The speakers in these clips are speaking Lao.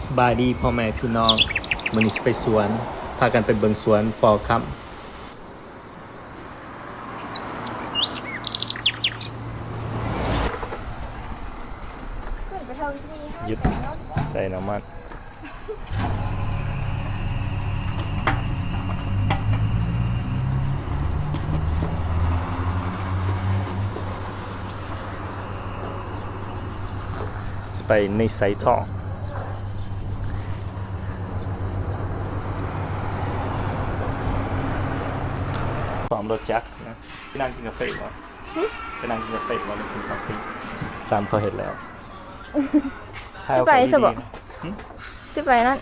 ສະບາຍດີພໍ່ແມ່ພີ່ນ້ອງ, ມື້ນີ້ຊິໄປສວນ, ພາກັນໄປເບິ່ງສວນພໍ່ຄຳ. ຍຶດໃສ່ນ້ຳມັນ. ຊິໄປໃນໄຊທອງ. ຊ້ອມລົດຈັກນະ. ໄປນັ່ງກິນກາເຟບໍ່? ຫຶ? ໄປນັ່ງກິນກາເຟບໍ່ ຫຼືກິນຄອບຟີ? ຊ້ຳເຂົາເຮັດແລ້ວ. ຊິໄປຊະບໍ່? ຫຶ? ຊິໄປນັ້ນ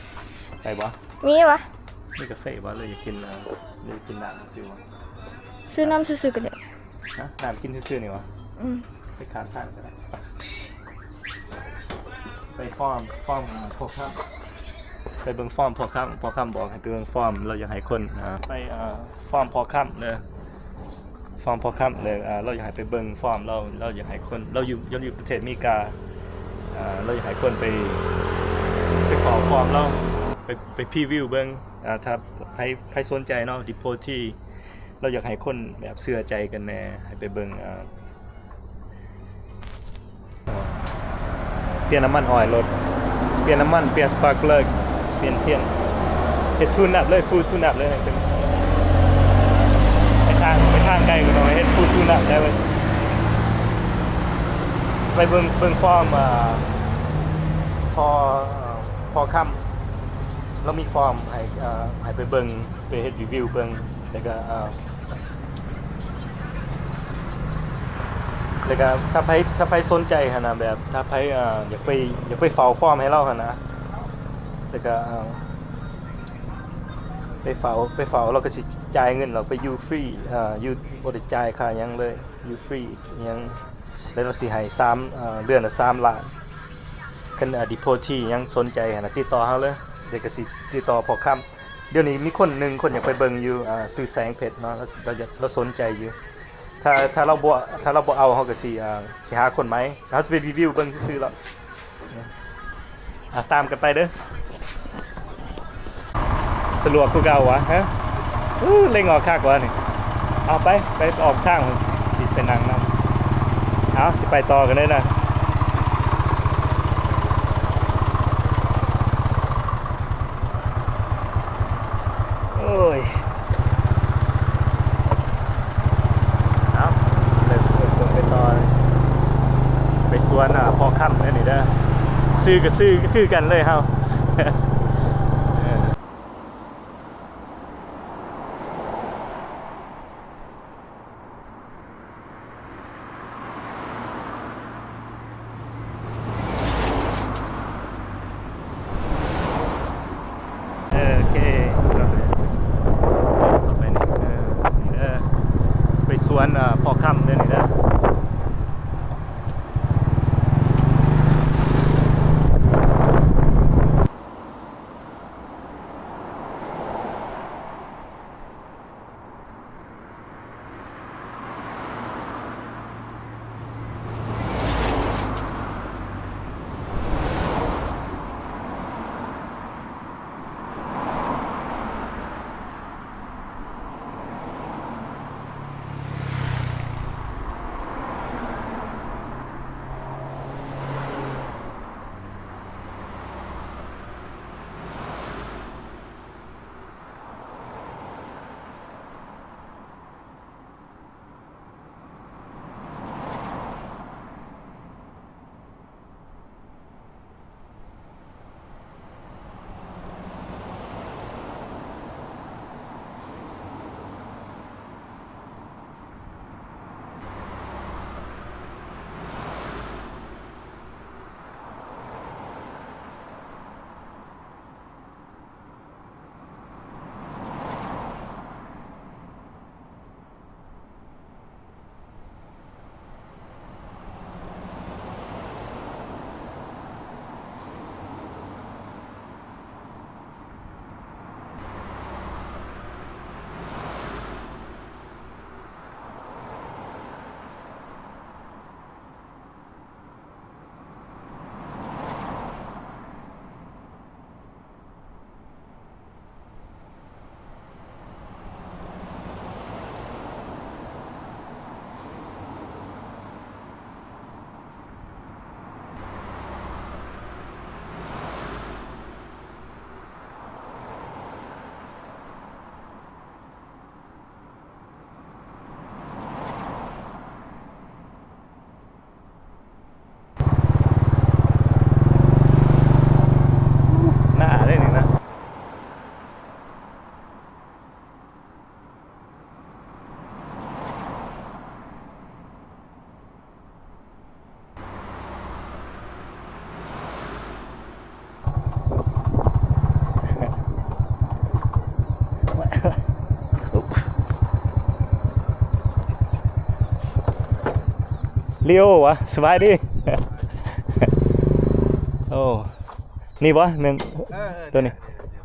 ໄປບໍ່? ມີວະ? ມີກາເຟບໍ່ ຫຼືຢາກກິນ ເອີ ຫຼືກິນນ້ຳຊື່ໆບໍ່? ຊື້ນ້ຳຊື່ໆກໍໄດ້. ຮະ? ນ້ຳກິນຊື່ໆນີ້ຫວາ? ອືມ ໄປຂ້າງທາງກໍໄດ້. ໄປຟາມ ຟາມພໍ່ຄຳ ໄປເບິ່ງຟາມພໍ່ຄຳ. ພໍ່ຄຳບອກໃຫ້ໄປເບິ່ງຟາມ ລາວຢາກໃຫ້ຄົນ ອາ ໄປ ອາ ຟາມພໍ່ຄຳເດີ. ຟາມພໍ່ຄຳເດີ ອາ ລາວຢາກໃຫ້ໄປເບິ່ງຟາມລາວ ລາວຢາກໃຫ້ຄົນ ລາວຢູ່ ລາວຢູ່ປະເທດອາເມລິກາ ອາ ລາວຢາກໃຫ້ຄົນໄປ ໄປເຝົ້າຟາມລາວ ໄປ ໄປພຣີວິວເບິ່ງ. ອາ ຖ້າໃຜ ໃຜສົນໃຈເນາະ ດີໂພທີ ລາວຢາກໃຫ້ຄົນແບບເຊື່ອໃຈກັນແດ່ ໃຫ້ໄປເບິ່ງ ອາ ປ່ຽນນ້ຳມັນອອຍລົດ ປ່ຽນນ້ຳມັນ ປ່ຽນສະປາເກີ ປ່ຽນທຽນ ເຮັດທູນອັບເລີຍ ຟູລທູນອັບເລີຍ. ໄປທາງ ໄປທາງໄກກໍຕ້ອງເຮັດຟູລທູນອັບໄດ້ເວີຍ. ໄປເບິ່ງ ເບິ່ງຟາມ ອາ ພໍ່ ພໍ່ຄຳ ລາວມີຟາມໃຫ້ ເອີ ໃຫ້ໄປເບິ່ງ ໄປເຮັດຣີວິວເບິ່ງ ແລ້ວກໍ ເອີ ແລ້ວກໍຖ້າໃຜ ຖ້າໃຜສົນໃຈຫັ້ນນະ ແບບຖ້າໃຜ ເອີ ຢາກໄປ ຢາກໄປເຝົ້າຟາມໃຫ້ລາວຫັ້ນນະ ແລ້ວກໍ ເອີ ໄປເຝົ້າ ໄປເຝົ້າ ລາວກໍຊິຈ່າຍເງິນ ລາວໄປຢູ່ຟຣີ ເອີ ຢູ່ ບໍ່ໄດ້ຈ່າຍຄ່າຫຍັງເລີຍ ຢູ່ຟຣີຫຍັງ. ແລ້ວລາວຊິໃຫ້ສາມ ເອີ ເດືອນລະສາມລ້ານ. ຄັນ ອາ ດີໂພທີຍັງສົນໃຈຫັ້ນນະ ຕິດຕໍ່ເຮົາເລີຍ ແລ້ວກໍຊິຕິດຕໍ່ພໍ່ຄຳ. ດຽວນີ້ມີຄົນໜຶ່ງ ຄົນຢາກໄປເບິ່ງຢູ່ ອາ ຊື່ແສງເພັດເນາະ ລາວ ລາວ ລາວສົນໃຈຢູ່. ຖ້າ ຖ້າລາວບໍ່ ຖ້າລາວບໍ່ເອົາ ເຮົາກໍຊິ ອາ ຊິຫາຄົນໃໝ່ ເຮົາຊິໄປຣີວິວເບິ່ງຊື່ໆ ລະ ອາ ຕາມກັນໄປເດີ. ສະດວກຄືເກົ່າຫວາ ຮະ? ອູ້ ເລັ່ງອອກຄັກຫວານີ້. ເອົາໄປ ໄປອອກທາງ ຊິໄປນັ່ງນຳ. ເອົາ ຊິໄປຕໍ່ກັນເດີນະ. ໂອ້ຍ ເອົາ ເລີ່ມ ເລີ່ມ ເລີ່ມໄປຕໍ່ ໄປສວນ ອາ ພໍ່ຄຳເດີນີ້ເດີ. ຊື່ກໍຊື່ຄືກັນເລີຍເຮົາ. ເອີ. ເອີ ໂອເຄ ເຂົ້າໄປນີ້ ເອີ ນີ້ເດີ ໄປສວນ ອາ ພໍ່ຄຳເດີນີ້ເດີ. ເ ລີໂອວະ ສະບາຍດີ. ໂອ້ ນີ້ບໍ່ແມ່ນ ເອີ ເອີ ໂຕນີ້.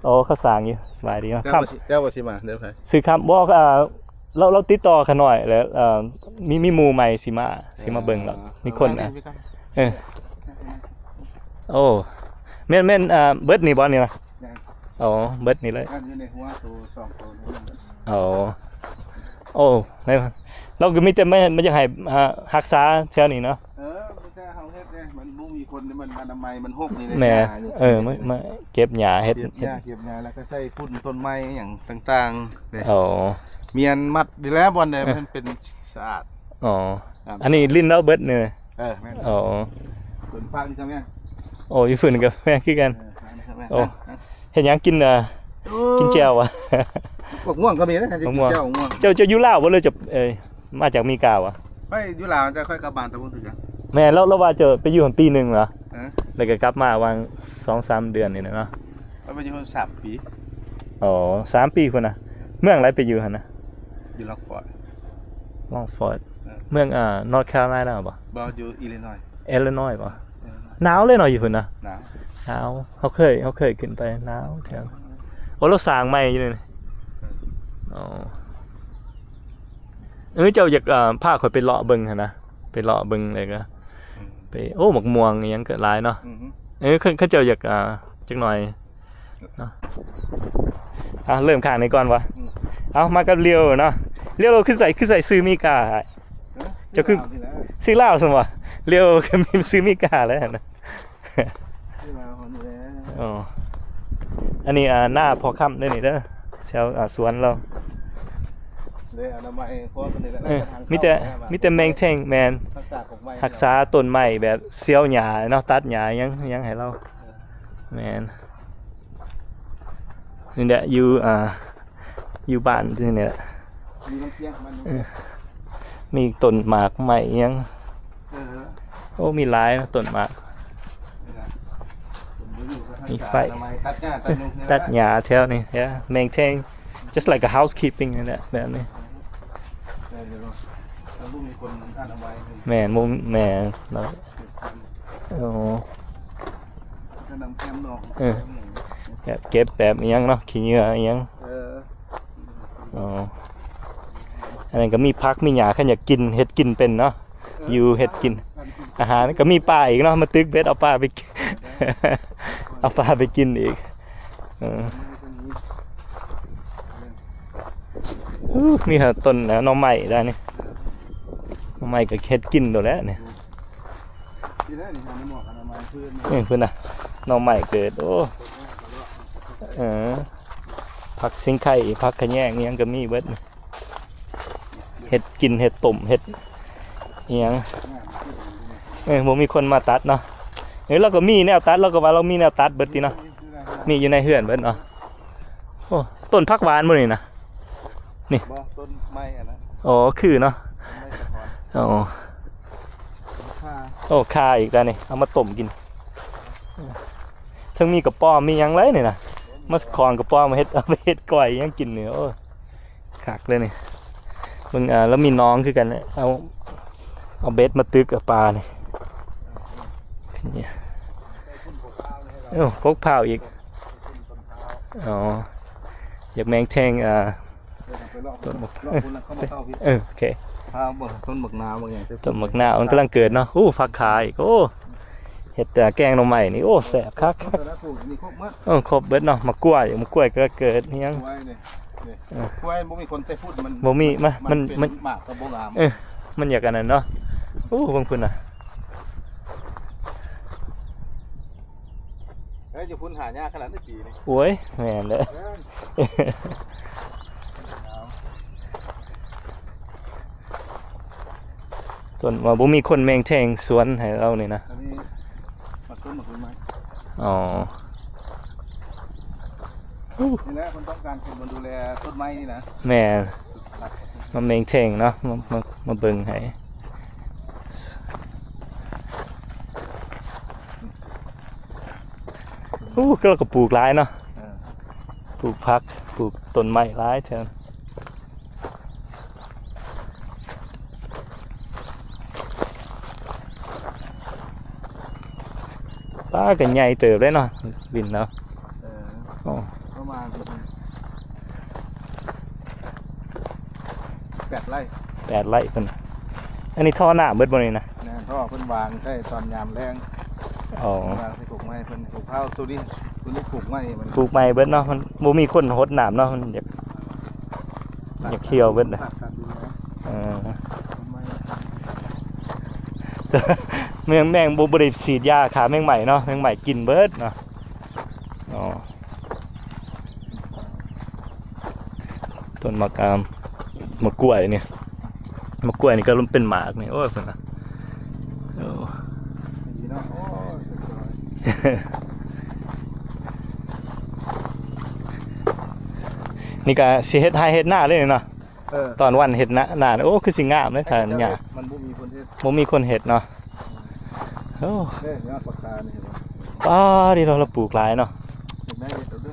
ໂອ້ ເຂົາສ້າງຢູ່. ສະບາຍດີເນາະ. ເຈົ້າ ເຈົ້າບໍ່ຊິມາເດີ. ຊື່ຄຳບໍ່? ເອີ ລາວ ລາວຕິດຕໍ່ຂ້ານ້ອຍແລ້ວ ເອີ ມີ ມີໝູ່ໃໝ່ຊິມາ ຊິມາເບິ່ງແລ້ວ ມີຄົນນະ. ເອີ ໂອ້ ແມ່ນ ແມ່ນ ເອີ ເບິດນີ້ບໍ່ນີ້ນະ? ໂອ້ ເບິດນີ້ເລີຍ. ຢູ່ໃນຫົວໂຕສອງໂຕນີ້. ໂອ້ ໂອ້ ລາວກໍມີແຕ່ມາ ມາຢາກໃຫ້ ອ່າ ຮັກສາແຖວນີ້ເນາະ. ເອີ ມີແຕ່ເຮົາເຮັດເດ້ ມັນບໍ່ມີຄົນ ມັນອະນາໄມ ມັນຮົກນີ້ເດ້. ແມ່ນ ເອີ ມາ ມາເກັບຫຍ້າ ເຮັດ ເກັບຫຍ້າ ເກັບຫຍ້າ ແລ້ວກໍໃສ່ຝຸ່ນຕົ້ນໄມ້ຫຍັງຕ່າງໆເດ້. ໂອ້ ມ້ຽນມັດຢູ່ແລ້ວ ບ່ອນໃດມັນເປັນສະອາດ. ອໍ ອັນນີ້ຫຼິ້ນແລ້ວເບິດນີ້. ເອີ ແມ່ນ. ອໍ ເພິ່ນຝາກນີ້ກໍແມ່ນ. ໂອ້ ຢູ່ເພິ່ນກໍແມ່ນຄືກັນ. ເອີ ຝາກນີ້ກໍແມ່ນ. ໂອ້ ເຮັດຫຍັງກິນ? ເອີ ໂອ້ ກິນແຈ່ວຫວາ? ບັກມ່ວງກໍມີນະ ຄັນຊິກິນແຈ່ວບັກມ່ວງ. ເຈົ້າ ເຈົ້າຢູ່ລາວບໍ່ ຫຼືເຈົ້າ ເອີຍ ມາຈາກອາເມລິກາຫວາ? ໄປຢູ່ລາວ ແຕ່ຂ້ອຍກັບບ້ານຕະບຸນຄືກັນ. ແມ່ນ. ແລ້ວ ແລ້ວວ່າເຈົ້າໄປຢູ່ຫັ້ນປີໜຶ່ງຫວາ? ເອີ ແລ້ວກໍກັບມາຫວ່າງສອງສາມເດືອນນີ້ແຫຼະເນາະ. ຂ້ອຍໄປຢູ່ຫັ້ນສາມປີ. ອໍ ສາມປີພຸ້ນນະ. ເມືອງໃດໄປຢູ່ຫັ້ນນະ? ຢູ່ລັອງຟອດ. ລັອງຟອດ. ເອີ ເມືອງ ອ່າ North Carolina ບໍ່? ບໍ່ ຢູ່ Illinois. Illinois ບໍ່? ເອີ ໜາວເລີຍເນາະຢູ່ພຸ້ນນະ. ໜາວ ໜາວ. ເຮົາເຄີຍ ເຮົາເຄີຍຂຶ້ນໄປ ໜາວແຖວ. ໂອ້ ລາວສ້າງໃໝ່ຢູ່ນີ້. ເອີ ອໍ ເອີ ເຈົ້າຢາກ ອ່າ ພາຂ້ອຍໄປເລາະເບິ່ງຫັ້ນນະ ໄປເລາະເບິ່ງແລ້ວກໍ ອືມ ໄປ ໂອ້ ໝາກມ່ວງອີ່ຫຍັງກໍຫຼາຍເນາະ. ອືຮຶ ເອີ ຄັນ ຄັນເຈົ້າຢາກ ອ່າ ຈັກໜ່ອຍເນາະ. ອ່າ ເລີ່ມຂ້າງນີ້ກ່ອນຫວາ? ອືມ ເອົາ ມາກັບລຽວເນາະ. ລຽວຄືໃສ່ ຄືໃສ່ຊື່ເມກາ. ຮະ? ເຈົ້າຄື ຊື່ລາວນີ້ແຫຼະ ຊື່ລາວຊັ້ນຫວາ? ລຽວກໍມີຊື່ເມກາແລ້ວຫັ້ນນະ. ອໍ ອັນນີ້ ອ່າ ນາພໍ່ຄຳເດີນີ້ເດີ ແຖວ ອ່າ ສວນລາວເດ້. ອະນາໄມ ເອີ ມີແຕ່ ມີແຕ່ maintain ແມ່ນ ຮັກສາຕົ້ນໄມ້ແບບຊຽວຫຍ້າເນາະ ຕັດຫຍ້າຫຍັງ ຫຍັງໃຫ້ລາວ. ເອີ ແມ່ນ. ນີ້ແຫຼະ ຢູ່ ອ່າ ຢູ່ບ້ານນີ້ແຫຼະ ມີຕົ້ນໝາກໄມ້ອີ່ຫຍັງ. ເອີ ໂອ້ ມີຫຼາຍເນາະ ຕົ້ນໝາກ. ມີໄຟ ຕັດຫຍ້າແຖວນີ້ maintain just like a housekeeping ນີ້ແຫຼະ ແບບນີ້. ແມ່ນ ບໍ່ ແມ່ນເນາະ. ໂອ້ ເອີ ແບບເກັບແບບອີ່ຫຍັງເນາະ ຂີ້ເຫຍື້ອອີ່ຫຍັງ. ເອີ ອໍ ອັນນັ້ນກໍມີຜັກມີຫຍ້າ ຄັນຢາກກິນ ເຮັດກິນເປັນເນາະ. ເອີ ຢູ່ເຮັດກິນ ອາຫານກໍມີປາອີກເນາະ ມາຕຶກເບັດເອົາປາໄປ ເອົາປາໄປກິນອີກ. ເອີ ອູ້ ມີຫາຕົ້ນໜໍ່ໄມ້ໄດ້ນີ້ ໜໍ່ໄມ້ກໍເຮັດກິນໂດດແລ້ວນີ້. ນີ້ແຫຼະ ນີ້ຫາໃນໝອກອະນາໄມ ນີ້ພຸ້ນນະ ໜໍ່ໄມ້ເກີດ. ໂອ້ ເອີ ຜັກຊິງໄຄ ຜັກຂະແຍງ ອີ່ຫຍັງກໍມີເບິດນີ້. ເຮັດກິນ ເຮັດຕົ້ມ ເຮັດອີ່ຫຍັງ. ເອີ ບໍ່ມີຄົນມາຕັດເນາະ. ເອີ ລາວກໍມີແນວຕັດ ລາວກໍວ່າລາວມີແນວຕັດເບິດຕິເນາະ. ມີຢູ່ໃນເຮືອນເບິດເນາະ. ໂອ້ ຕົ້ນຜັກຫວານບໍ່ນີ້ນະ? ນີ້ ບໍ່ ຕົ້ນໄມ້ອັນນັ້ນ. ອໍ ຄືເນາະ. ອໍ ໂອ້ ຂ່າອີກແລ້ວນີ້ ເອົາມາຕົ້ມກິນ. ເທິງມີກະປ້ອມ ມີຫຍັງເລີຍນີ້ນະ. ມາຂອງກະປ້ອມ ມາເຮັດ ເອົາໄປເຮັດກ້ອຍຫຍັງກິນນີ້. ໂອ້ ຄັກເລີຍນີ້. ເບິ່ງ ອ່າ ລາວມີໜອງຄືກັນ ເອົາ ເອົາເບັດມາຕຶກເອົາປານີ້. ໂອ້ ກົກພ້າວອີກ. ອໍ ຢາກແມ່ງແທງ ອ່າ ຕົ້ນໝາກ ເອີ ໂອເຄ ພາເບິ່ງຕົ້ນໝາກນາວ ເບິ່ງຫຍັງ ຕົ້ນໝາກນາວມັນກຳລັງເກີດເນາະ. ໂອ້ ຜັກຂາອີກ. ໂອ້ ເຮັດແຕ່ແກງໜໍ່ໄມ້ນີ້ ໂອ້ ແຊບຄັກໆ. ເອີ ຄົບເບິດເນາະ ໝາກກ້ວຍ ໝາກກ້ວຍກໍເກີດຫຍັງ. ກ້ວຍບໍ່ມີຄົນໃສ່ຝຸ່ນ ມັນ ບໍ່ມີ ມັນ ມັນ ມັນ ໝາກກໍບໍ່ງາມ. ເອີ ມັນຢາກອັນນັ້ນເນາະ. ໂອ້ ເບິ່ງພຸ້ນນະ. ເອີ ຢູ່ພຸ້ນຫາຍາກຂະໜາດໃດປີນີ້. ໂອ້ຍ ແມ່ນເດີ. ເອີ ຕົ້ນວ່າບໍ່ມີຄົນແມ່ງແທງສວນໃຫ້ເຮົານີ້ນະ. ອັນນີ້ໝາກຕົ້ນໝາກຕົ້ນໄມ້. ອໍ ນີ້ແຫຼະ ເພິ່ນຕ້ອງການຄົນມາດູແລຕົ້ນໄມ້ນີ້ນະ. ແມ່ນ ມາແມ່ງແທງເນາະ ມາ ມາ ມາເບິ່ງໃຫ້. ໂອ້ ກໍລາວກໍປູກຫຼາຍເນາະ. ເອີ ປູກຜັກ ປູກຕົ້ນໄມ້ຫຼາຍແທ້. ປາກໍໃຫຍ່ເຕີບເດ້ເນາະ ວິນເນາະ. ເອີ ໂອ້ ປະມານແປດໄຮ່ ແປດໄຮ່ເພິ່ນ. ອັນນີ້ທໍ່ນ້ຳເບິດບໍ່ນີ້ນະ? ແມ່ນ ທໍ່ເພິ່ນວາງໃສ່ຕອນຍາມແລ້ງ. ອໍ ວາງໃສ່ກົກໄມ້ເພິ່ນ ປູກເຂົ້າ ໂຕນີ້ ໂຕນີ້ປູກໄມ້ມັນ ປູກໄມ້ເບິດເນາະ. ມັນບໍ່ມີຄົນຫົດນ້ຳເນາະ ມັນຢາກ ຢາກຫ່ຽວເບິດ. ເອີ ແມງ ແມງບໍ່ ບໍ່ໄດ້ສີດຢາຂ້າແມງໄມ້ເນາະ ແມງໄມ້ກິນເບິດເນາະ. ອໍ ຕົ້ນໝາກອາມ ໝາກກ້ວຍນີ້ ໝາກກ້ວຍນີ້ກໍເປັນໝາກນີ້. ໂອ້ຍ ເພິ່ນນະ ໂອ້ ນີ້ກໍຊິເຮັດໄຮ່ເຮັດນາເລີຍເນາະ. ເອີ ຕອນວັນເຮັດນາ ນາ ໂອ້ ຄືຊິງາມເດ້ ຖ້າຫຍ້າ ມັນບໍ່ມີຄົນເຮັດ ບໍ່ມີຄົນເຮັດເນາະ. ໂອ້ ເດ້ ຍອດຜັກຄານີ້ເຫັນບໍ່? ປ້າ ດີເນາະ ລາວປູກຫຼາຍເນາະ. ເຮັດໄດ້ ເຮັດເອົາເດີ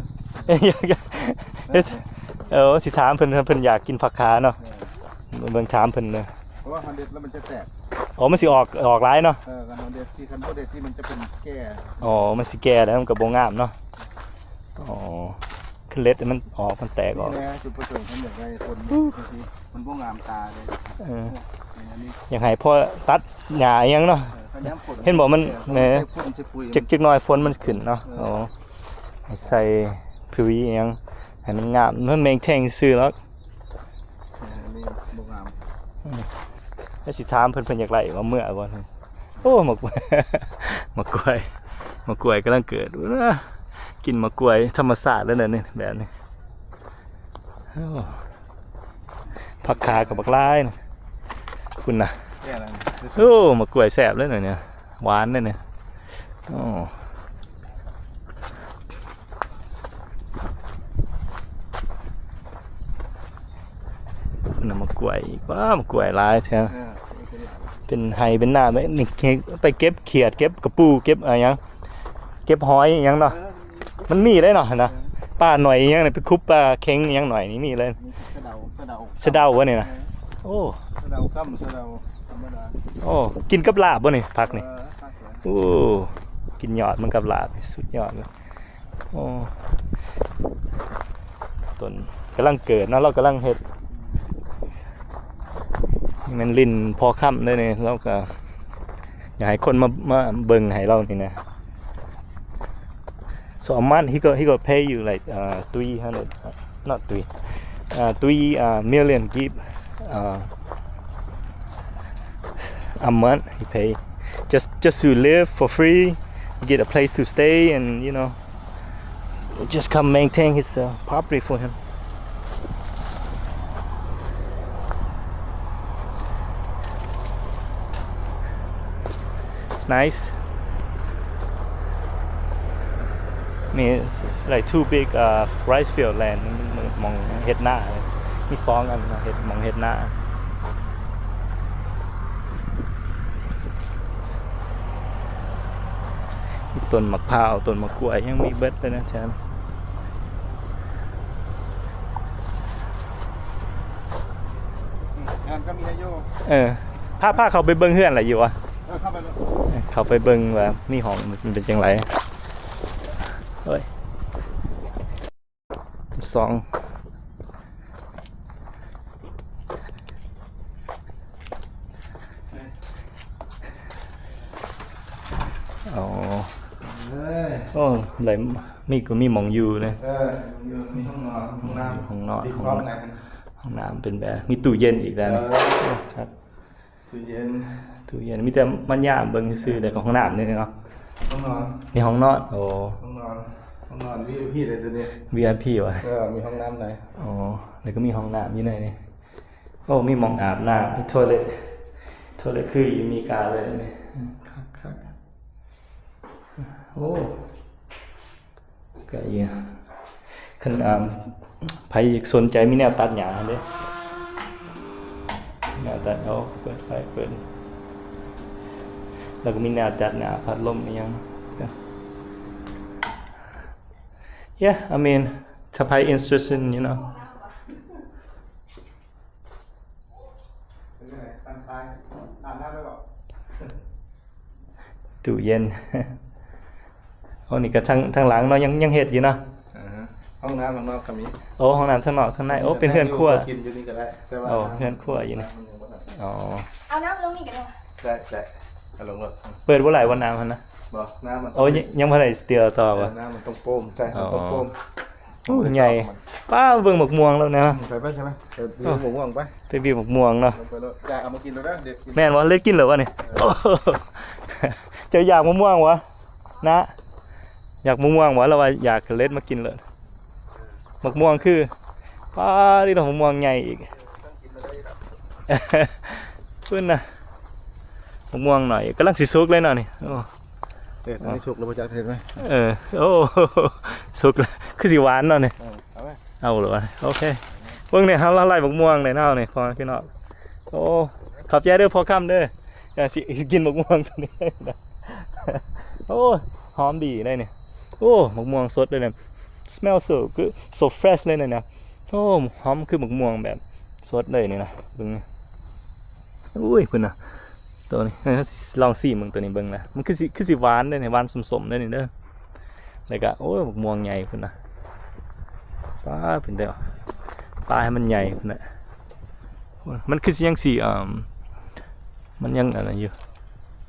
ເຮັດ ເອີ ຊິຖາມເພິ່ນ ເພິ່ນຢາກກິນຜັກຄາເນາະ. ເອີ ເບິ່ງຖາມເພິ່ນເດີ ເພາະວ່າຄັນເດັດແລ້ວມັນຈະແຕກ. ອໍ ມັນຊິອອກ ອອກຫຼາຍເນາະ. ເອີ ຄັນເຮົາເດັດ ທີ່ຄັນບໍ່ເດັດ ທີ່ມັນຈະເປັນແກ່. ອໍ ມັນຊິແກ່ແລ້ວ ມັນກໍບໍ່ງາມເນາະ. ອໍ ຄືເລັດມັນອອກ ມັນແຕກອອກ. ນີ້ແຫຼະຈຸດປະສົງ ເພິ່ນຢາກໄດ້ຄົນ ມັນບໍ່ງາມຕາເດ້. ເອີ ອັນນີ້ ຢາກໃຫ້ພໍຕັດຫຍ້າອີ່ຫຍັງເນາະ. ເອີ ເຫັນບໍ່ ມັນ ແໝ ຈັກໜ້ອຍຝົນມັນຂຶ້ນເນາະ. ເອີ ໃຫ້ໃສ່ປຸຍອີ່ຫຍັງໃຫ້ມັນງາມ ມັນແມ່ນແທ່ງຊື່ດອກ. ເອີ ອັນນີ້ບໍ່ງາມ. ເອີ ແລ້ວຊິຖາມເພິ່ນ ເພິ່ນຢາກໄລ່ມາເມືອບໍ່? ໂອ້ ໝາກ ໝາກກ້ວຍ ໝາກກ້ວຍກຳລັງເກີດ. ກິນໝາກກ້ວຍທຳມະຊາດເລີຍນີ້ ແບບນີ້. ໂອ້ ຜັກຄາກໍບັກຫຼາຍນະ ພຸ້ນນະ. ແກ່ແລ້ວນີ້ ໂອ້ ໝາກກ້ວຍແຊບເລີຍນີ້ ຫວານເດ້ນີ້. ໂອ້ ນຳໝາກກ້ວຍອີກ. ວ້າ ໝາກກ້ວຍຫຼາຍແທ້. ເອີ ເປັນໄຮ່ເປັນນາແບບນີ້ ໄປເກັບຂຽດ ເກັບກະປູ ເກັບອີ່ຫຍັງ ເກັບຫອຍອີ່ຫຍັງເນາະ. ເອີ ມັນມີໄດ້ເນາະ ຫັ້ນນະ. ເອີ ປາໜ້ອຍອີ່ຫຍັງນີ້ ໄປຄຸບປາເຄັງອີ່ຫຍັງໜ້ອຍນີ້ມີເລີຍ. ມີສະເດົາ ສະເດົາ ສະເດົາວະນີ້ນະ. ເອີ ໂອ້ ສະເດົາກ້ຳ ສະເດົາທຳມະດາ. ໂອ້ ກິນກັບລາບບໍ່ນີ້ ຜັກນີ້? ເອີ ຜັກ ໂອ້ ກິນຍອດມັນກັບລາບ ສຸດຍອດເລີຍ. ໂອ້ ຕົ້ນກຳລັງເກີດເນາະ ລາວກຳລັງເຮັດ. ນີ້ແມ່ນຫຼິ້ນພໍ່ຄຳເດ້ນີ້ ລາວກໍຢາກໃຫ້ຄົນມາ ມາເບິ່ງໃຫ້ລາວນີ້ນະ. So a month he go, he go pay you like, uh, three hundred, uh, not three, uh, three, uh, million gib, uh, a month he pay. Just, just to live for free, get a place to stay, and, you know, just come maintain his, uh, property for him. It's nice. I mean, it's, it's like two big, uh, rice field land. ໝ່ອງເຮັດນາ ມີສອງອັນເນາະ ເຮັດ ໝ່ອງເຮັດນາ. ມີຕົ້ນໝາກພ້າວ ຕົ້ນໝາກກ້ວຍ ຍັງມີເບິດເລີຍນະແຖວນີ້. ອືມ ງານກໍມີໃຫ້ຢູ່. ເອີ ພາ ພາເຂົ້າໄປເບິ່ງເຮືອນລະຢູ່ວະ? ເອີ ເຂົ້າໄປເບິ່ງ ເອີ ເຂົ້າໄປເບິ່ງວ່າມີຫ້ອງມັນເປັນຈັ່ງໃດ. ໂອ້ຍ ສອງ ອໍ ເອີຍ ໂອ້ ໄດ້ ມີ ກໍມີໝ່ອງຢູ່ເລີຍ. ເອີ ມີຫ້ອງນອນ ຫ້ອງນ້ຳ ຫ້ອງນອນ ຫ້ອງນ້ຳ ຫ້ອງນ້ຳເປັນແບບ ມີຕູ້ເຢັນອີກແລ້ວນີ້. ເອີ ໂອ້ ຄັກ. ຕູ້ເຢັນ ຕູ້ເຢັນ ມີແຕ່ມາຍາມເບິ່ງຊື່ໆ ແລ້ວກໍຫ້ອງນ້ຳນີ້ເນາະ. ຫ້ອງນອນ ນີ້ຫ້ອງນອນ. ໂອ້ ຫ້ອງນອນ ຫ້ອງນອນ ວີໄອພີ ເລີຍໂຕນີ້ ວີໄອພີ ຫວາ? ເອີ ມີຫ້ອງນ້ຳໃນ. ອໍ ແລ້ວກໍມີຫ້ອງນ້ຳຢູ່ໃນນີ້. ໂອ້ ມີໝ່ອງອາບນ້ຳ ມີໂທເລັດ ໂທເລັດຄືຢູ່ອາເມລິກາເລີຍນີ້. ຄັກໆ. ໂອ້ ກະອີ ຄັນ ອ່າ ໃຜຢາກສົນໃຈ ມີແນວຕັດຫຍ້າຫັ້ນເດ້ ແນວຕັດ ເອົາເປີດໄຟ ເປີດ ແລ້ວກໍມີແນວຈັດຫຍ້າ ພັດລົມອີ່ຫຍັງ. Yeah, I mean, Supply instruction, you know. ตู้เย็น โอ้ นี่ก็ทาง ทางหลังเนาะ ยัง ยังเฮ็ดอยู่เนาะ อ่าฮะ ห้องน้ำข้างนอกก็มี โอ้ ห้องน้ำทางนอกทางใน โอ้ เป็นเฮือนครัว กินอยู่นี่ก็ได้ แต่ว่า โอ้ เฮือนครัวอยู่นี่ น้ำมันยังบ่ทัน อ๋อ เอาน้ำลงนี่ก็ได้ ได้ ได้ เอาลงรถ เปิดบ่หลายวันน้ำหั่นนะ บ่ น้ำมัน โอ้ ยัง ยังบ่ได้เตียวต่อบ่ เออ น้ำมันต้องโป่ง ใช่ มันต้องโป่ง อ๋อ โอ้ ใหญ่ ป้า เบิ่งหมากม่วงแล้วนะ ไป ไป ใช่ไหม ไป โอ้ หมากม่วงไป ไปบีบหมากม่วงเนาะ ลงไปเลย อยากเอามากินแล้วนะ เด็ดกิน แม่นบ่ เลิกกินแล้ววะนี่ โอ้ เจ้าอยากหมากม่วงวะ นะ อยากหมากม่วงวะ แล้วว่าอยากเล็ดมากินเลย หมากม่วงคือ ป้า นี่ดอกหมากม่วงใหญ่อีก เพิ่นน่ะ หมากม่วงหน่อย กำลังสิสุกเลยเนาะนี่ โอ้ เอ๊ะ อันนี้สุกแล้วบ่จักเห็นไหม เออ โอ้ สุกแล้ว คือสิหวานเนาะนี่ เออ เอาไว้ เอาเลยวะ โอเค เบิ่งนี่ เฮาไล่หมากม่วงได้เนาะนี่ พ่อพี่น้อง โอ้ ขอบใจเด้อพ่อค่ำเด้อ อยากสิกินหมากม่วงตัวนี้ โอ้ หอมดีได้นี่ โอ้ หมากม่วงสดเลยเนี่ย smell so good so fresh เลยเนี่ยนะ โอ้ หอมคือหมากม่วงแบบสดเลยนี่นะ เบิ่งนี่ อุ้ย เพิ่นน่ะ ตัวนี้ เออ ลองซีมเบิ่งตัวนี้เบิ่งนะ มันคือสิ คือสิหวานเด้นี่ หวานส้มๆ เด้นี่เด้อ แล้วก็ โอ้ย หมากม่วงใหญ่พุ้นนะ ป้าด เป็นแต่ ป้าด ให้มันใหญ่พุ้นนะ มันคือสิยังสิ อ่า มันยังอันนั้นอยู่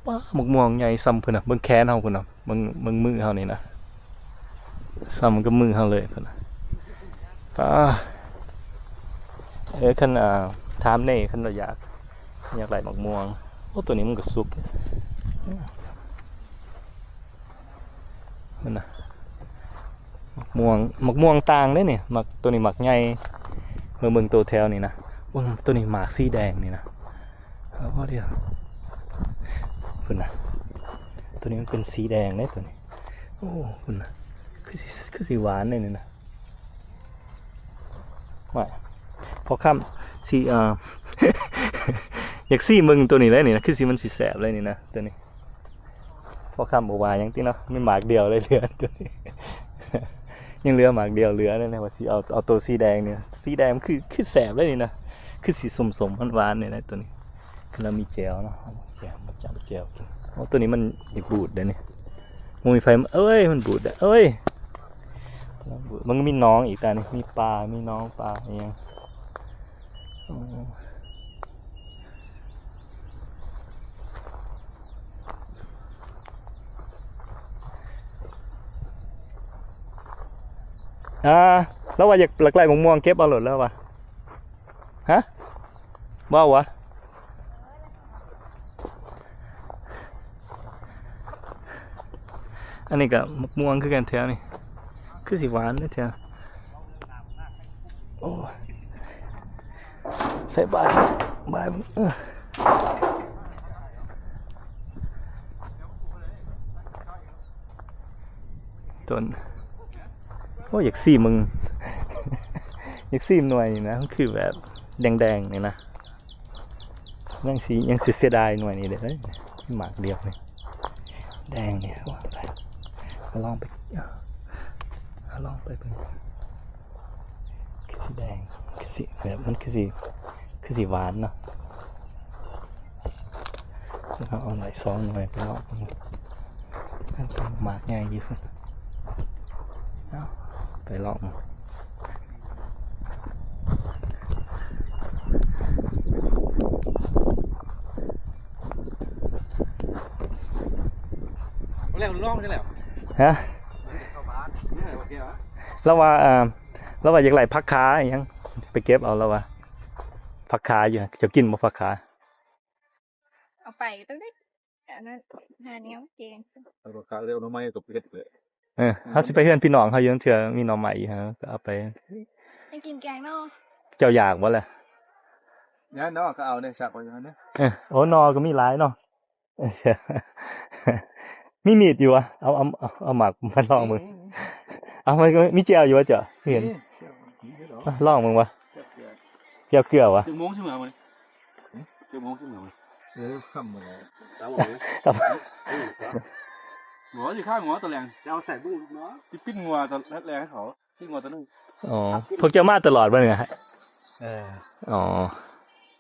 ป้าด หมากม่วงใหญ่ส่ำพุ้นนะ เบิ่งแขนเฮาพุ้นนะ เบิ่ง เบิ่งมือเฮานี่นะ ส่ำกับมือเฮาเลยพุ้นนะ ป้าด เออ คัน อ่า ถามเน่ คันเราอยาก อยากได้หมากม่วง โอ้ ตัวนี้มันก็สุก นั่นน่ะ หมากม่วง หมากม่วงต่างเด้นี่ หมาก ตัวนี้หมากใหญ่ เบิ่ง เบิ่งตัวแถวนี่นะ เบิ่งตัวนี้หมากสีแดงนี่นะ เอาพอดี พุ้นน่ะ ตัวนี้มันเป็นสีแดงเด้ตัวนี้ โอ้ พุ้นน่ะ คือสิ คือสิหวานเด้นี่นะ ว่า พ่อค่ำสิ เอ่อ อยากซีมเบิ่งตัวนี้เลยนี่นะ คือสิมันสิแซ่บเลยนี่นะ ตัวนี้ พ่อค่ำบ่ว่าหยังติเนาะ มีหมากเดียวเลยเหลือตัวนี้ ยังเหลือหมากเดียวเหลือเลยนะ ว่าสิเอา เอาตัวสีแดงนี่ สีแดงมันคือ คือแซ่บเลยนี่นะ คือสิส้มๆ หวานๆ นี่นะตัวนี้ คือเรามีแจ่วเนาะ เอาแจ่วมาจับแจ่วกิน โอ้ ตัวนี้มันอยากบูดเด้นี่ บ่มีไฟ เอ้ย มันบูดเด้ เอ้ย มันมีหนองอีกตานี่ มีปลา มีหนองปลาอีหยัง อ่า ลาวว่าอยาก อยากไล่หมากม่วง เก็บเอาโลดลาวว่า ฮะ เว้าวะ อันนี้ก็หมากม่วงคือกันแถวนี้ คือสิหวานเด้แถว โอ้ ใส่บาตร บาตร เออ ต้น โอ้ อยากซีมเบิ่ง อยากซีมหน่วยนี่นะ มันคือแบบแดงๆ นี่นะ ยังสิ ยังสิเสียดายหน่วยนี้เด้ หมากเดียวนี่ แดงนี่ วางไป เอาลองไป เอาลองไปเบิ่ง คือสิแดง คือสิแบบ มันคือสิ คือสิหวานเนาะ เอา เอาหลายสองหน่วยไปลองเบิ่ง หมากใหญ่อยู่ เอา ไปลอง เอาแล้วลองจังแล้ว ฮะ มันสิเข้าบ้าน เนี่ย โอเคเหรอ ลาวว่า เอ่อ ลาวว่าอยากไล่ผักขาอีหยัง ไปเก็บเอา ลาวว่า ผักขาอยู่ เจ้ากินบ่ผักขา เอาไปตั้งแต่อันนั้น หาแนวแกง เอาผักขาเรียกหน่อไม้กับเห็ดเลย เออ เฮาสิไปเฮือนพี่น้องเฮาอยู่ เทื่อมีหน่อไม้อยู่ เฮาก็เอาไป ให้กินแกงหน่อ เจ้าอยากบ่ล่ะ ย่านหน่อก็เอาเด้ สักไว้อยู่หั่นเด้ เออ โอ้ หน่อก็มีหลายเนาะ มีมีดอยู่วะ เอา เอา เอา เอาหมากมาลองเบิ่ง มี มี มี เอา มันก็มีแจ่วอยู่วะเจ้า เห็น มี มีเด้อ อ่ะ ลองเบิ่งวะ แจ่วเกลือ แจ่วเกลือวะ จักโมงสิมามื้อนี้ หึ จักโมงสิมามื้อนี้ เออ ค่ำมื้อแล้ว ครับผม ครับ หมอสิฆ่าหมอตอนแลง จะเอาใส่บุ้งลูกน้อง สิปิ้งงัวตอนแลงให้เขา ຄືງົວໂຕໜຶ່ງ. ອໍ ພວກເຈົ້າມາຕະຫຼອດບໍ່ນີ້? ເອີ ອໍ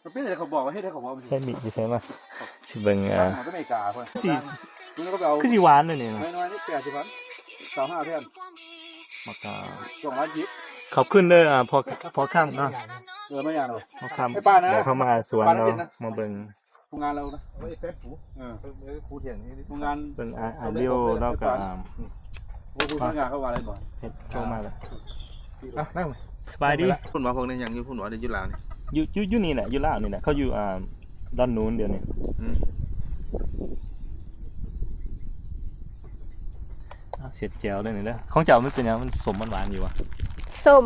ກໍເປັນໄດ ເຂົາບອກວ່າເຮັດໃຫ້ເຂົາບອກ ເຮັດມີຢູ່ໃສມາ ຊິເບິ່ງ ອ່າ ອາເມລິກາພຸ້ນ ຊິ ຄືຊິຫວານເດ້ນີ້ນະ ນ້ອຍໆນີ້ ແປດສິບພັນ ຊາວຫ້າແຜ່ນ ໝາກກາ ສອງຮ້ອຍກີບ. ຂອບຄຸນເດີ ອ່າ ພໍ່ ພໍ່ຄຳເນາະ ເອີ ມາຫຍັງເນາະ ພໍ່ຄຳ ບອກເຂົາມາສວນເນາະ ມາເບິ່ງ ໂຮງງານລາວນະ ເອີ ໂຮງງານ ເບິ່ງ ອາ ອາລິວລາວກໍ ອາ ໂອ້ ຜູ້ຊ່ວຍງານເຂົາວ່າໄດ້ບໍ່ ເຮັດໂທມາແລ້ວ ອ່ະ ນັ່ງ ສະບາຍດີ ພຸ້ນວ່າພວກນີ້ຍັງຢູ່ພຸ້ນວ່າ ຢູ່ລາວນີ້ ຢູ່ ຢູ່ ຢູ່ນີ້ແຫຼະ ຢູ່ລາວນີ້ແຫຼະ ເຂົາຢູ່ ອ່າ ດອນນູນດຽວນີ້ ອືມ ອ່າ ເສດແຈ່ວເດີນີ້ເດີ ຂອງເຈົ້າມັນເປັນຫຍັງ ມັນສົ້ມມັນຫວານຢູ່ຫວາ? ສົ້ມ.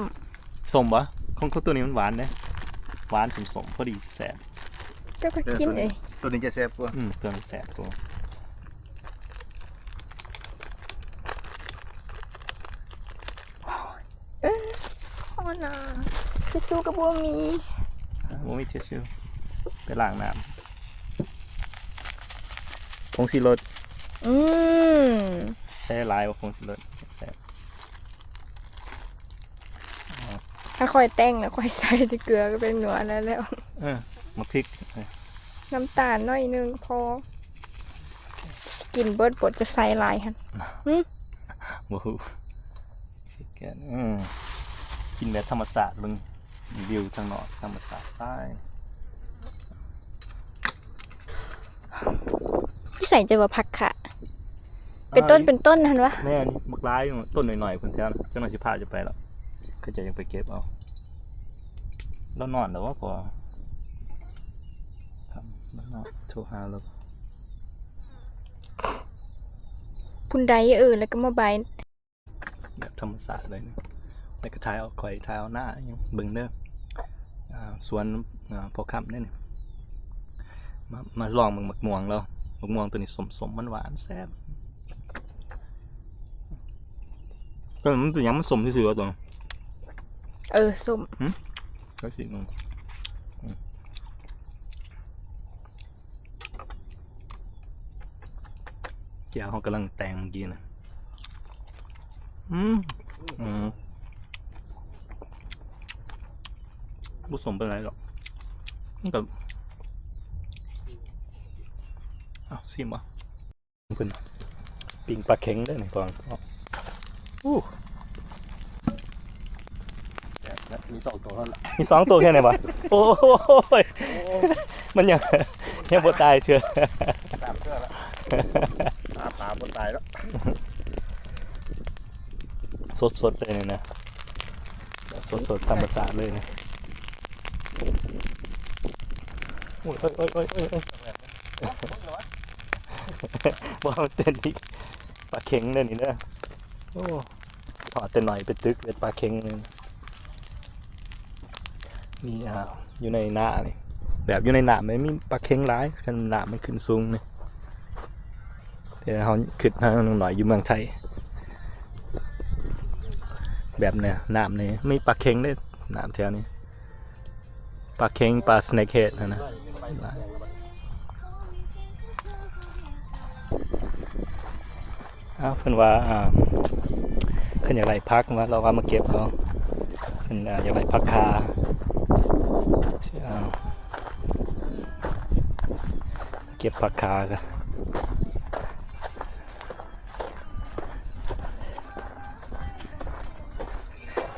ສົ້ມບໍ່? ຂອງ ຂອງໂຕນີ້ມັນຫວານເດ້ ຫວານສົ້ມໆ ພໍດີແຊບ. ເຈົ້າກໍກິນເອີຍ ໂຕນີ້ຈະແຊບກວ່າ ອືມ ໂຕນີ້ແຊບກວ່າ. ເອີ ພໍນະ ທິດຊູກໍບໍ່ມີ ບໍ່ມີທິດຊູ ໄປລ້າງນ້ຳ ຜົງຊີລົດ ອືມ ໃສ່ຫຼາຍບໍ່ ຜົງຊີລົດ ແຊບ. ຖ້າຂ້ອຍແຕ່ງແລ້ວ ຂ້ອຍໃສ່ແຕ່ເກືອກັບແປ້ງນົວແລ້ວ ເອີ ໝາກພິກ ເອີ ນ້ຳຕານໜ້ອຍໜຶ່ງພໍ ກິນເບິດບໍ່ ຈະໃສ່ຫຼາຍຫັ້ນ ຫຶ ບໍ່ຮູ້ ເອີ ກິນແບບທຳມະຊາດເບິ່ງ ວິວທາງນອກທຳມະຊາດຫຼາຍ. ຢູ່ໃສ ເຈົ້າວ່າຜັກຂາ ເປັນຕົ້ນ ເປັນຕົ້ນຫັ້ນຫວາ? ແມ່ນ ບັກຫຼາຍຢູ່ ຕົ້ນໜ້ອຍໆພຸ້ນແຖວນັ້ນ ຈັກໜ່ອຍຊິພາເຈົ້າໄປແລ້ວ ເຂົາເຈົ້າຍັງໄປເກັບເອົາ. ລາວນອນແລ້ວບໍ່? ພໍ ໂທຫາລາວ ພຸ້ນໃດ ເອີ ແລ້ວກໍມາບາຍ ແບບທຳມະຊາດເລີຍ ແລ້ວກໍຖ່າຍເອົາ ຂ້ອຍຖ່າຍເອົາໜ້າຫຍັງເບິ່ງເດີ ອ່າ ສວນ ອ່າ ພໍ່ຄຳເດ້ນີ້ ມາ ມາລອງເບິ່ງໝາກມ່ວງລາວ ໝາກມ່ວງໂຕນີ້ສົ້ມໆ ມັນຫວານແຊບ. ເອີ ມັນເປັນຫຍັງມັນສົ້ມຊື່ໆ ຕົວ ເອີ ສົ້ມ ຫຶ ກໍຊິ ອືມ ແຈ່ວເຮົາກຳລັງແຕ່ງເມື່ອກີ້ນະ ອືມ ອືມ ບໍ່ສົ້ມປານໃດດອກ ມັນກໍ ເອົາ ຊີມເອົາ ເພິ່ນປີ້ງປາເຂັງເດີນີ້ ພໍ່ ໂອ້ ແຊບນະ ມີສອງໂຕເທົ່ານັ້ນລະ ມີສອງໂຕແຄ່ນີ້ຫວາ? ໂອ້ຍ ໂອ້ຍ ມັນຍັງ ຍັງບໍ່ຕາຍເທື່ອ ຕາມເທື່ອລະ ຕາມ ຕາມບໍ່ຕາຍແລ້ວ ສົດໆ ເລີຍນີ້ນະ ແບບສົດໆ ທຳມະຊາດເລີຍນະ ໂອ້ຍ ໂອ້ຍ ໂອ້ຍ ໂອ້ຍ ໂອ້ຍ ບໍ່ ມັນເຕັ້ນອີກ ປາເຂັງເດີນີ້ເດີ ໂອ້ ເພາະແຕ່ໜ້ອຍໄປຕຶກເປັນປາເຂັງເລີຍ ນີ້ ອ່າ ຢູ່ໃນນານີ້ ແບບຢູ່ໃນນ້ຳມັນມີປາເຂັງຫຼາຍ ຄັນນ້ຳມັນຂຶ້ນສູງນີ້ ແຕ່ເຮົາຄິດຫາໜ້ອຍຢູ່ເມືອງໄທ ແບບນີ້ ນ້ຳນີ້ມີປາເຂັງເດ້ ນ້ຳແຖວນີ້ ປາເຂັງ ປາສະເນັກເຮດຫັ້ນນະ ເອົາ ເພິ່ນວ່າ ອ່າ ເພິ່ນຢາກໄດ້ຜັກ ວ່າ ລາວວ່າມາເກັບເອົາ ເພິ່ນ ອ່າ ຢາກໄດ້ຜັກຄາ ເອົາ ເກັບຜັກຄາ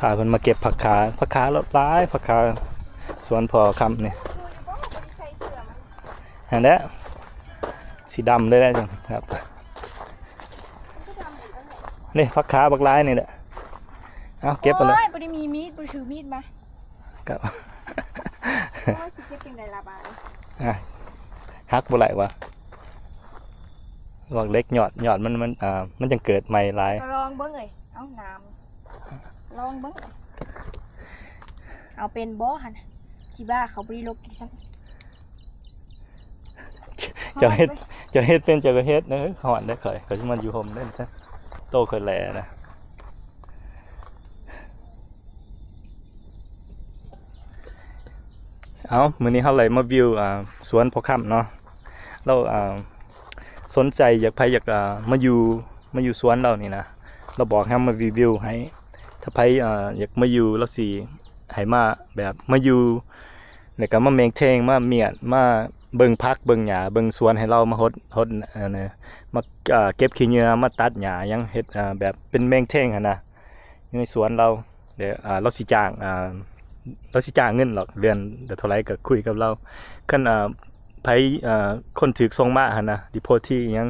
ພາເພິ່ນມາເກັບຜັກຄາ ຜັກຄາຫຼາຍ ຜັກຄາສວນພໍ່ຄຳນີ້ ຫັ້ນແຫຼະ ສີດຳເລີຍແຫຼະ ຄັບ ນີ້ຜັກຄາບັກຫຼາຍນີ້ແຫຼະ ເອົາເກັບເອົາເລີຍ ໂອ້ຍ ບໍ່ໄດ້ມີມີດ ບໍ່ໄດ້ຖືມີດມາ ຄັບ ໂອ້ຍ ຊິເກັບຈັ່ງໃດລະບາດນີ້ ອ່ະ ຫັກບໍ່ໄດ້ຫວາ? ລອກເຫຼັກຍອດ ຍອດມັນ ມັນ ອ່າ ມັນຈັ່ງເກີດໃໝ່ຫຼາຍ ກໍລອງເບິ່ງເອີຍ ເອົານ້ຳ ລອງເບິ່ງ ເອົາເປັນບໍ່ຫັ້ນ ຂີ້ບ້າເຂົາບໍ່ໄດ້ລົກກິນຊ້ຳ ເຈົ້າເຮັດ ເຈົ້າເຮັດເປັນ ເຈົ້າກໍເຮັດເດີ ຮ້ອນເດີ ຂ້ອຍ ຂ້ອຍຊິມາຢູ່ຮົ່ມເດີ ໂຕຂ້ອຍແຫຼນະ. ເອົາ ມື້ນີ້ເຮົາໄດ້ມາວິວ ອ່າ ສວນພໍ່ຄຳເນາະ ລາວ ອ່າ ສົນໃຈຢາກ ໃຜຢາກ ອ່າ ມາຢູ່ ມາຢູ່ສວນລາວນີ້ນະ ລາວບອກໃຫ້ເຮົາມາວິວໃຫ້ ຖ້າໃຜ ອ່າ ຢາກມາຢູ່ ລາວຊິໃຫ້ມາແບບມາຢູ່ ແລ້ວກໍມາແມ່ນແທງ ມາມ້ຽນ ມາເບິ່ງຜັກເບິ່ງຫຍ້າ ເບິ່ງສວນໃຫ້ລາວ ມາຫົດ ຫົດ ອັນ ມາ ອ່າ ເກັບຂີ້ເຫຍື້ອ ມາຕັດຫຍ້າຫຍັງ ເຮັດ ອ່າ ແບບເປັນແມ່ນແທງຫັ້ນນະ ຢູ່ໃນສວນລາວ. ແລ້ວ ອ່າ ລາວຊິຈ້າງ ອ່າ ລາວຊິຈ້າງເງິນດອກ ເດືອນລະເທົ່າໃດກໍຄຸຍກັບລາວ. ຄັນ ອ່າ ໃຜ ອ່າ ຄົນຖືກສົ່ງມາຫັ້ນນະ ຣີພອດທີ່ຫຍັງ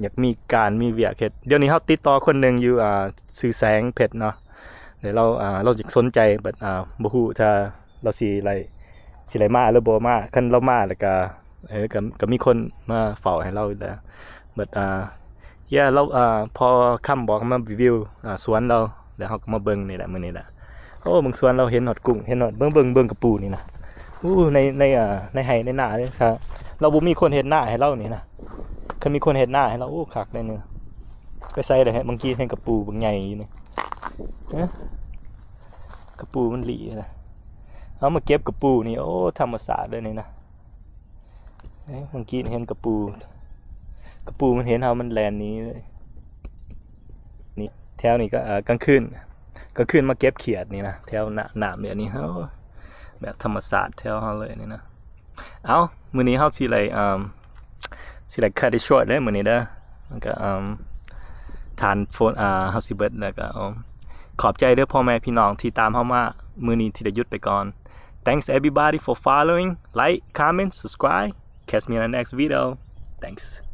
ຢາກມີການມີວຽກເຮັດ. ດຽວນີ້ເຮົາຕິດຕໍ່ຄົນໜຶ່ງຢູ່ ອ່າ ຊື່ແສງເພັດເນາະ ແລ້ວລາວ ອ່າ ລາວຢາກສົນໃຈ ແບບ ອ່າ ບໍ່ຮູ້ຖ້າລາວຊິໄດ້ ຊິໄດ້ມາຫຼືບໍ່ມາ. ຄັນລາວມາແລ້ວກະ ເອີ ກະ ກະມີຄົນມາເຝົ້າໃຫ້ລາວຢູ່ແລ້ວ. ແບບ ອ່າ ເຢ ລາວ ອ່າ ພໍຄຳບອກໃຫ້ມາວິວ ອ່າ ສວນລາວ ແລ້ວເຮົາກໍມາເບິ່ງນີ້ແຫຼະ ມື້ນີ້ແຫຼະ. ໂອ້ ເບິ່ງສວນລາວ ເຫັນຮອດກຸ້ງ ເຫັນຮອດ ເບິ່ງ ເບິ່ງ ເບິ່ງກະປູນີ້ນະ. ໂອ້ ໃນ ໃນ ອ່າ ໃນໄຮ່ໃນນາເດ້ ຖ້າລາວບໍ່ມີຄົນເຮັດນາໃຫ້ລາວນີ້ນະ. ຄັນມີຄົນເຮັດນາໃຫ້ລາວ ໂອ້ ຄັກເດ້ນີ້. ໄປໃສລະ ບາງກີເຫັນກະປູບັກໃຫຍ່ຢູ່ນີ້ ຮະ ກະປູມັນຫຼີນະ. ເຮົາມາເກັບກະປູນີ້ ໂອ້ ທຳມະຊາດເດ້ນີ້ນະ. ເອີ ບາງກີເຫັນກະປູ ກະປູມັນເຫັນເຮົາ ມັນແລ່ນໜີເລີຍ. ນີ້ ແຖວນີ້ກໍ ເອີ ກາງຄືນ ກາງຄືນມາເກັບຂຽດນີ້ນະ ແຖວນ້ຳ ນ້ຳແບບນີ້ ໂອ້ ແບບທຳມະຊາດແຖວເຮົາເລີຍນີ້ນະ. ເອົ້າ ມື້ນີ້ເຮົາຊິໄດ້ ອ່າ ຊິໄດ້ cut it short ເດີມື້ນີ້ເດີ. ແລ້ວກໍ ອ່າ ທ່ານໂຟນ ອ່າ ເຮົາຊິເບິດ ແລ້ວກໍ ຂອບໃຈເດີພໍ່ແມ່ພີ່ນ້ອງທີ່ຕາມເຮົາມາ ມື້ນີ້ທີ່ໄດ້ຢຸດໄປກ່ອນ. Thanks everybody for following. Like, comment, subscribe. Catch me in the next video. Thanks.